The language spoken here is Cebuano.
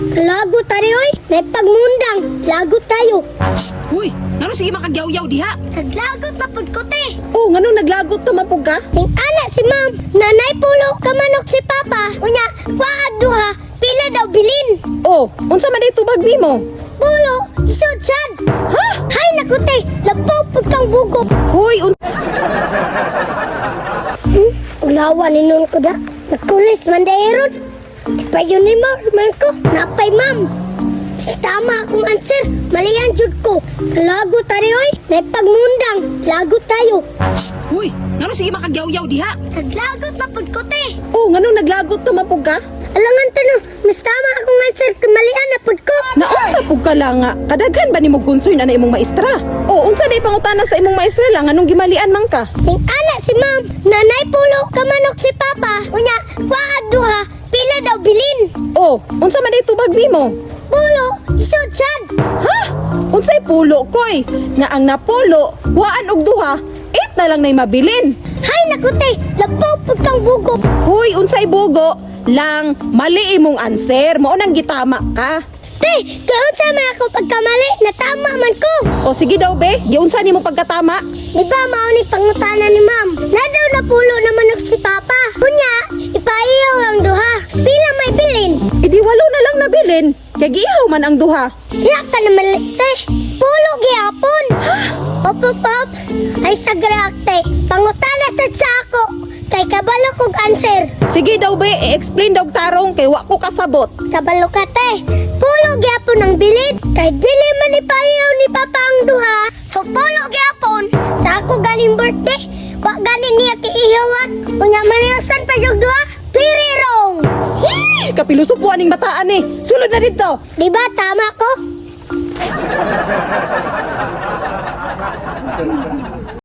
Lagot tari oy, naipagmundang. Lagot tayo. Shh! Uy, ngano sige makagyaw-yaw diha? Naglagot na pud ko, te. Oh, ngano naglagot ta man pud ka? Ning ana si ma'am, nanay pulo ka manok si papa. Unya, waag duha, pila daw bilin. Oh, unsa man day tubag nimo? Pulo, isod sad. Ha? Hay naku te, labaw pud kang bugo. Hoy, Ulawa ni nun ko da. Nagkulis man dayron. Payon ni mo, man ko. Napay ma'am. Mas tama akong answer. Malian jud ko. Lagot tari oy, naipagmundang. Lagot tayo. Shh! Uy, ngano sige makagyaw-yaw diha? Naglagot na pud ko, te. Oh, ngano naglagot ta man pud ka? Alangan to no, mas tama akong answer kay malian na pud ko. Naunsa pud ka lang nga? Kadaghan ba nimo concern ana imong maestra? Oh, unsa day pangutana sa imong maestra lang nganong gimalian man ka? Ning ana si ma'am, nanay pulo ka manok si papa. Unya, waag duha, pila daw bilin. Oh, unsa man day tubag nimo? Pulo, isod sad. Ha? Unsay pulo koy? Nga ang napulo, kuhaan og duha, 8 na lang nay mabilin. Hay naku te, labaw pud kang bugo. Huy, unsay bugo? Lang, mali imong answer. Mao nang gitama ka. Te, giunsa man ako pagkamali, natama man ko. O sige daw be, giunsa nimo pagkatama? Di ba mao ni pangutana ni ma'am? Na daw napulo na manok si papa. Unya, ipaiyaw ang duha. Pila may bilin? Idi walo na lang nabilin. Kay giihaw man ang duha. Diha ka na mali, te. Pulo gihapon. Opo, Pops. Ay sa te. Pangutana sad sa ako. Kay kabalo kog answer. Sige daw be, i-explain daw tarong kay wa ko kasabot. Kabalo ka, te. Pulo gihapon ang bilin. Kay dili man ipaiyaw ni papa ang duha. So pulo gihapon. Sa ako ganing birthday. Wa gani niya kiihawan. Unya maniusan pa jud duha. Piri wrong. Hii, kapilusupo aning bataan ni. Sulod na dito. Di ba tama ko?